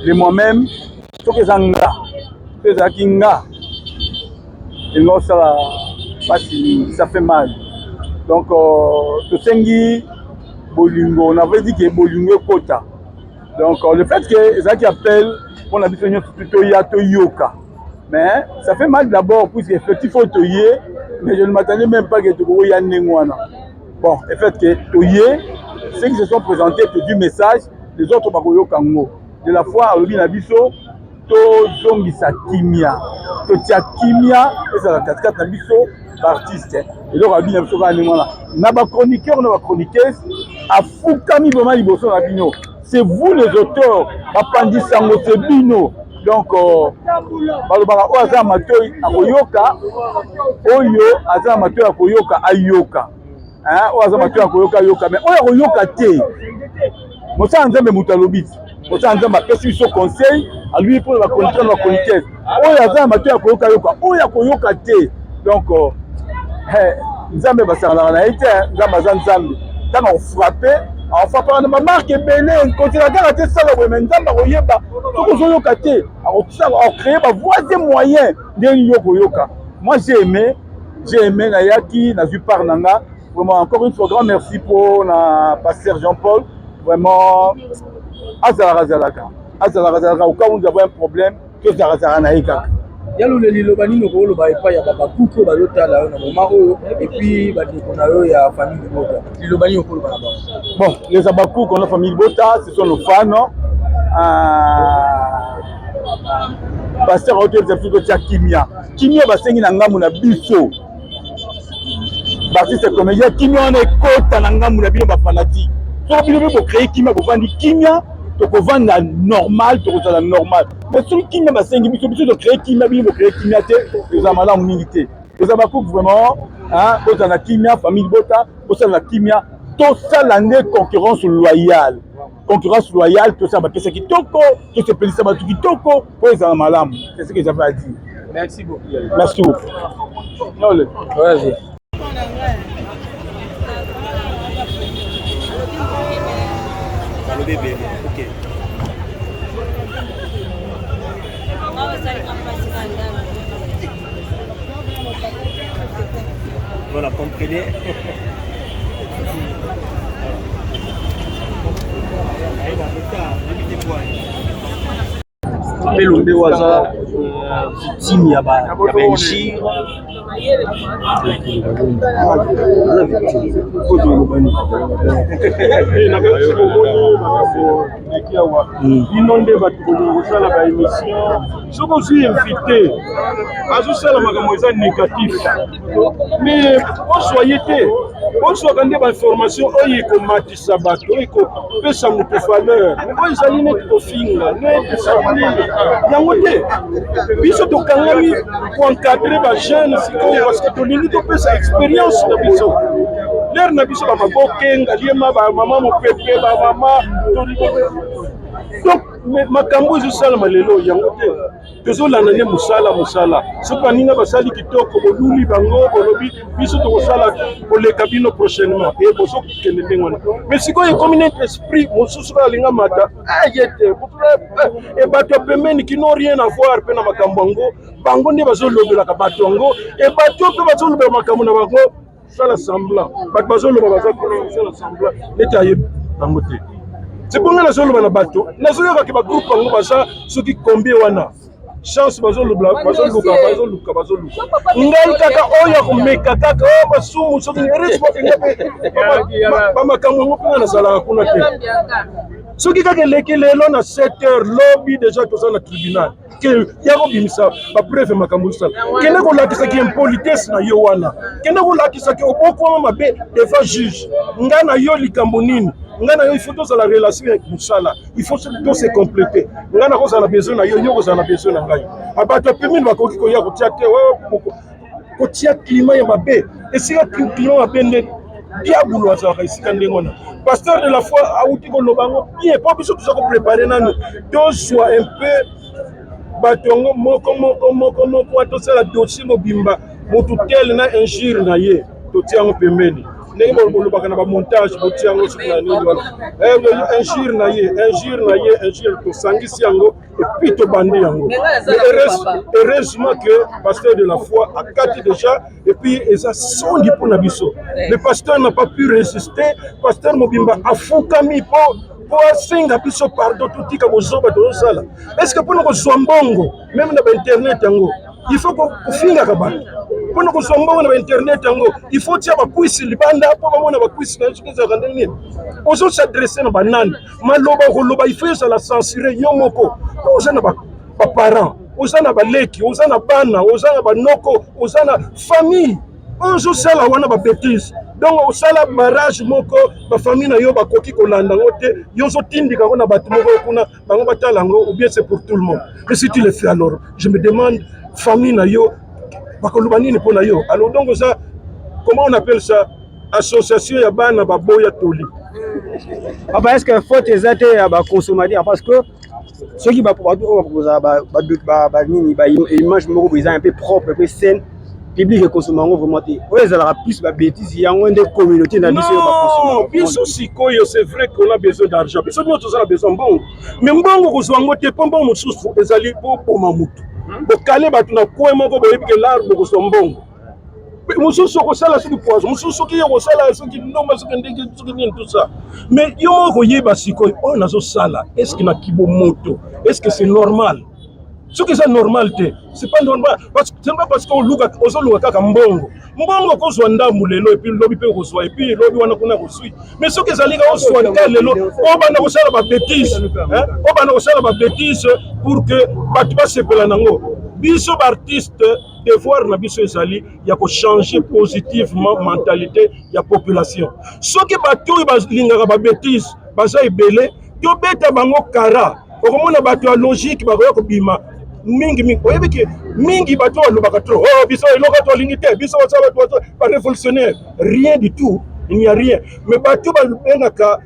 De moi-même, soki eza nga, soki ezalaki nga, elinga kosala mpasi mingi, ça fait mal. Donc euh, tosengi bolingo, na vrai dit que bolingo ekota. Donc euh, le fait que ezalaki appel mpona biso nyonso toya toyoka. Mais ça fait mal d'abord puisque effectif oyo toye, mais je ne m'attendais même pas que tokoya ndenge wana. Bon, le fait que toye, ceux qui se sont présentés du message, les autres bakoyoka yango. De la foi alobi na biso tozongisa kimia, totia kimia ezala katikati na biso baartiste. Eloko alobi na biso kaka ndenge wana, na bachroniqueur na bachroniqueuse afukami vraiment liboso na bino. C'est vous les auteurs, bapanzi sango c'est bino. Donc euh, balobaka oyo aza na matoi akoyoka, oyo aza na matoi akoyoka ayoka, oyo aza matoi akoyoka ayoka, mais oyo akoyoka te, mosala Nzambe moto alobi ti mosala Nzambe apesi biso conseil, alobi mpona bachroniqueur na bachroniqueuse, oyo aza na matoi akoyoka ayoka, oyo akoyoka te. Donc euh, eh, Nzambe basakanaka na ye te, Nzambe aza Nzambe, ntango akofrape afrapaka na bamarke ebele, nkotela kaka te sala boye, me Nzambe akoyeba soki ozoyoka te, akocree bavoies et moyen ndenge yo okoyoka. Moi j'ai aimé, j'ai aimé, nayaki nazwi part na nga. Vraiment encore une fois grand merci pour na pasteur Jean-Paul, vraiment azalaka azalaka azalaka azalaka au cas où nous avons un problème, tozalaka zalaka na ye kaka. Yalule, liloba nini okoloba epai ya babakuki oyo bazotala yo na moma oyo, et puis bandeko na yo ya famille Libota, liloba nini okoloba na bango? Bon, les Abakouk, on a famille Libota, ce sont nos fans. Euh, pasteur aotoyebisa biso totia kimia, kimia basengi na ngambo na biso baartiste comédien, kimia wana ekota na ngambo na bino bafanatike. Soki bino mpe bocree kimia, bovandi kimia, tokovanda normal, tokozala normal. Mais soki kimia basengi biso, biso tocree kimia, bino bocree kimia te, ezala malamu mingi te. Eza bakupe vraiment, bozala na kimia, famille Libota, bosala na kimia, tosala nde concurrence loyale, concurrence loyale, tosala bapesa kitoko, tosepelisa bato kitoko mpo ezala malamu. C'est ce que j'avais à dire. Merci beaucoup. Merci beaucoup. Nole. Vas-y. Balobi ebele. Ok. Voilà, comprenez. Mpe Lombe oyo aza euh, victime ya ba ya ba injure aza victime oyo toloba nini makambo eleki awa bino nde bato bolinga kosala ba émission soki ozwi invité azosala makambo eza négatif mais ozwa ye te ozwaka nde bainformation oyo ekomatisa bato oyo ekopesa moto valeur oyo ezali neti kofinga neti soki nini yango te biso tokangami koencadre bajeune sikoyo parce que tolingi topesa expérience na biso lere na biso bamaboke ngaliema bamama mopepe bamama donc makambo ezosalama lelo yango te tozolanda nde mosala mosala soki baninga basali kitoko boluli bango bolobi biso tokosala koleka bino prochainement e bozokende ndenge wana mais sikoyo ekomi neti esprit mosusu kaka alinga mata aye te e bato ya pembeni qui n'ont rien à voir mpe na makambo yango bango nde bazolobelaka bato yango e bato mpe bazolobela makambo na bango sala semblant bato bazoloba baza kuna kosala semblant neti ayebi bango te c'est bongo nazoloba na bato nazoyokaki bagroupe yango baza soki combien wana chance bazoluka bazoluka bazoluka bazoluka ngai kaka oyo akomeka kaka oyo masumu soki mpe bamakambo yango mpenga nazalaka kuna te soki kaka eleki lelo na 7 heures lobi deja toza na tribunal ke ya kobimisa bapreuve makambo osala kende kolakisa ki impolitesse na yo wana kende kolakisa ke obokwama mabe devant juge ngai na yo likambo nini ngai na yo il faut tozala relation ya mosala il faut to se compléter ngai nakozala na besoin na yo yo kozala na besoin na ngai bato ya pembeni bakoki koya kotia te kotia climat ya mabe esika climat mabe nde diabolo azalaka esika ndenge wana pasteur de la foi awuti koloba yango bien mpo biso toza koprepare nanu tozwa un peu bato yango moko moko moko moko tosala dossier mobimba motu tel na injure na ye totia yango pembeni. Ndenge bolobaka na bamontage, botia yango soki na nini wana, injure na ye, injure na ye, injure, tosangisi yango et puis tobandi yango. Heureusement que pasteur de la foi akati déjà. Et puis eza songi mpona biso. Le pasteur n'a pas pu résister. Pasteur mobimba afukami mpo asenga biso pardon, totika bozoba tozosala. Est ce que mpona kozwa mbongo même na bainternet yango, il faut kofingaka bato? Mpona kozwa mbongo na bainternet yango, il faut tia bakwisi libanda mpo bamona bakwisi na yo? Soki ezalaka ndenge nini, ozos'adresser na banani? Maloba okoloba, il faut ezala censuré yo moko, mpo oza na baparent, oza na baleki, oza na bana, oza na banoko, oza na famille. Oyo ozosala wana babêtises, donc osala barrage moko, bafamille na yo bakoki kolanda yango te. Yo ozotindika yango na bato moko kuna, bango batala yango, ou bien c'est pour tout le monde? Mais si tu le fais, alors je me demande, famille na yo bakoloba nini mpo na yo? Alors donc oza, comment on appelle ça, association ya bana baboya toli. Papa, est ce que faute eza te ya baconsommateur? Parce que soki bato oyo bakozala banini, baimage moko boye eza un peu propre mpe saine, public ekonsoma yango vraiment te. Oyo ezalaka plus babêtises, yango nde communauté na biso. Non, biso sikoyo, c'est vrai qu'on a besoin d'argent. Biso nyonso toza na besoin mbongo, mais mbongo kozwa yango te mpo mbongo mosusu ezali boboma motu, bokale bato na coin moko, boyebi ke l'argent bokozwa mbongo mosusu, okosala soki poison mosusu, soki yo kosala soki ndomba, soki ndenge, soki nini, tout ça. Mais yo moko koyeba sikoyo oyo nazosala, est ce que na kibomoto, est ce que c'est normal? Soki eza normal te, c'est pas normal. C'est pas parce que oluka, ozoluka kaka mbongo. Mbongo okozwa ndambu lelo, et puis lobi mpe okozwa, et puis lobi wana kuna kozwi. Mais soki ezali ka ozwa te lelo, obanda kosala babêtises, obanda kosala babêtises pour que bato basepela nango. Biso baartiste, devoir na biso ezali ya kochanger positivement mentalité ya population. Soki bato oyo balingaka babêtises baza ebele, tobeta bango kara, okomona bato ya logique bakoya kobima mingi mingi. Oyebi ke mingi bato balobaka trop: "Oh, biso eloko tolingi te, biso baza bato barévolutionnaire." Rien du tout, il n'y a rien. Mais bato babengaka,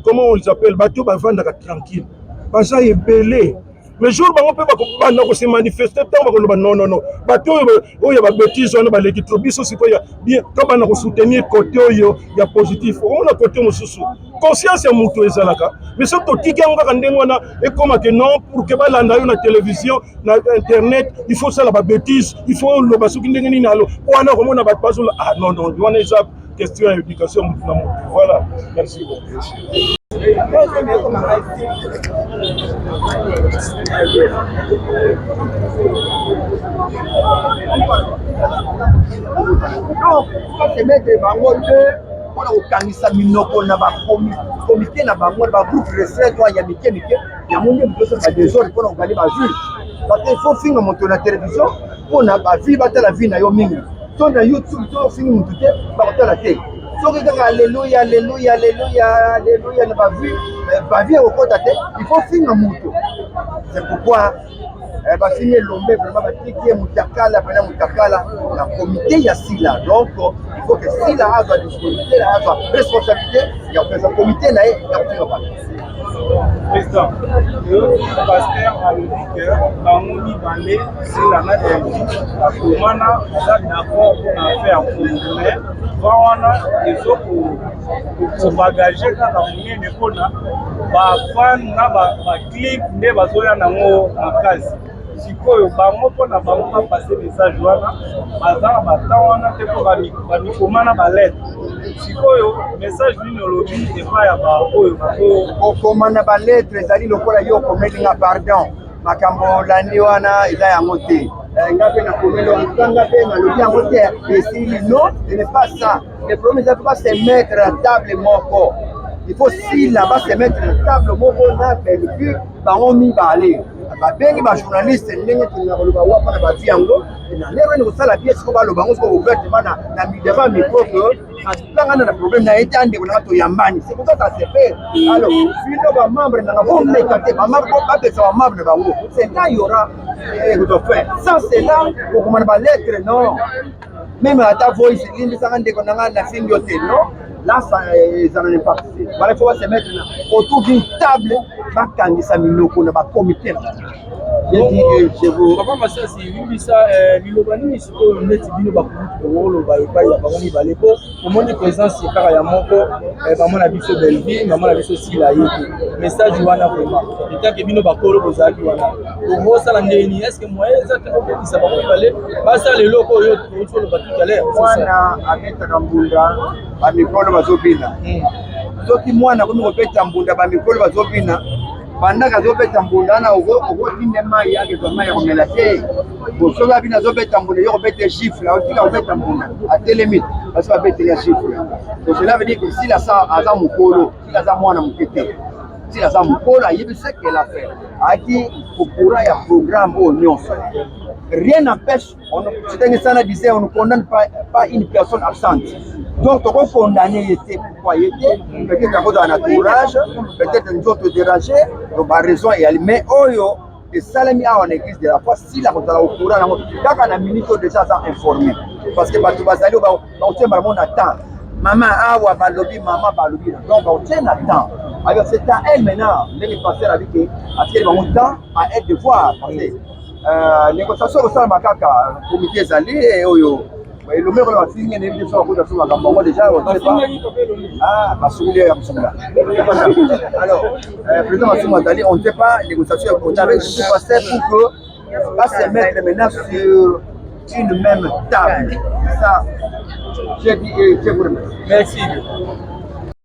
comment on les appelle, bato bavandaka tranquille, baza ebele. Mais jour bango mpe bakobanda kose manifester, ntango bakoloba: "Non, non, non, bato oyo oyo babêtises wana baleki trop, biso sikoyo bien tobanda kosoutenir côté oyo ya positif." Okomona côté mosusu, conscience ya moto ezalaka. Mais soki totiki yango kaka ndenge wana, ekóma ke non, pour ke balanda yo na télévision, na internet, il faut osala babêtises, il faut oloba soki ndenge nini. Alo wana okomona bato bazola: "Ah non, non." Wana eza question ya éducation motu na motu. Voilà, merci beaucoup. Donc basemettre bango te mpona kokangisa minoko na bakomité na bango, na bagroupe restreint oyo ya mike mike. Yango nde moto nyonso badésordre mpona kokali bavues, parce que il faut finga moto na télévision mpona bavues, batala vie na yo mingi. To na YouTube, to ofingi motu te, bakotala te. Soki kaka alleluya, alleluya, alleluya, alleluya na bavues, bavues ekokota te. Il faut finga moto. C'est pourquoi bafingi Elombe, vraiment batiki ye mutakala, mpena mutakala na comité ya Sila. Donc il faut que Sila azwa disponibilité, azwa responsabilité ya kopesa comité na ye ya kofinga bato. Président, le pasteur alobi ke bango mibale, Sila na Elvi, bakomana, baza d'accord mpona affaire ya Congo, mais va wana ezokopropagage kaka monene mpona bafan na baclip nde bazoya nango makasi. Sikoyo bango, mpona bango bapase message wana, baza na batemps wana te mpo bamikoma na balettre. Sikoyo message nini olobi epai ya baoyo bazo Kokoma na balettre ezali lokola yo okomeli nga pardon. Makambo olandi wana eza yango te. Nga mpe nakomeli, nga mpe nalobi yango te, esili. Non, ce n'est pas ça le problème. Eza mpe base mettre na table moko. Il faut Sila base mettre na table moko na Bellevue, bango mibale. Babengi bajournaliste ndenge tolinga koloba wa mpona bavues yango na ndenge wana kosala bien. Siko baloba yango siko ouvertement na devant micro que atanga na problème na ye te, andeko nanga, toyambani. C'est pour ça, ça se fait. Alors bino bamembre nanga, bomeka te, bapesa bamembre na bango. C'est là il y aura fait. Sans cela, kokoma na balettre, non, même ata voice: "Limbisanga ndeko nanga, nafingi yo te", non, là ça ezala na impact te. Voilà, il faut se mettre autour d'une table, bakangisa minoko na bakomité na bango. Papa Masasi, limbisa, liloba nini sikoyo neti bino bakulutu? Okoloba epai ya bango mibale mpo omoni présence kaka ya moko, mama na biso Bellevue, mama na biso Sila ye te. Message wana vraiment, etake bino bakolo bozalaki wana, okosala ndenge nini? Est ce que moyen eza te kobetisa bango mibale basala eloko oyo outi oloba tout à l'heure? Mwana abetaka mbunda, bamikolo bazobina. Soki mwana akomi kobeta mbunda, bamikolo bazobina, bandaka azobeta mbunda wana, okotinda mai, akezwa mai ya komela te. Soki abina, azobeta mbunda, yo kobeta gifle, aotika kobeta mbunda, atelemi, basi babeteli ya gifle. Donc cela veut dire que Sila aza mokolo, Sila aza mwana moke te. Sila aza mokolo, ayebi ce qu'elle a fait, ayaki courant ya programme oyo nyonso. Rien n'empêche, c'est un sana disait, on ne condamne pas une personne absente. Donc tokokondamne ye te. Pourquoi ye te? Peut-être akozala na courage, peut-être nzoto déranger, donc baraison eyali. Mais oyo esalemi awa na église de la foi, Sila kozala au courant yango kaka na minute oyo déjà aza informé, parce que bato bazali bakotie mbala mo na temps, mama awa balobi, mama balobi, donc bakotie na temps. Alors c'est à elle maintenant, ndenge pasteur abi ke atikeli bango temps, à elle de voir, parce que négociation ekosalama kaka, comité ezali oyo elombe kola bafingi, nayebi te so bakota so makambo yango déjà, on sait pas. Ah, basunguli ya kosungula. Alors président Masumu azali, on ne sait pas, négociation ekota avec tout pasteur pour que va se mettre maintenant sur une même table. Ça, j'ai dit et je vous remercie. Merci.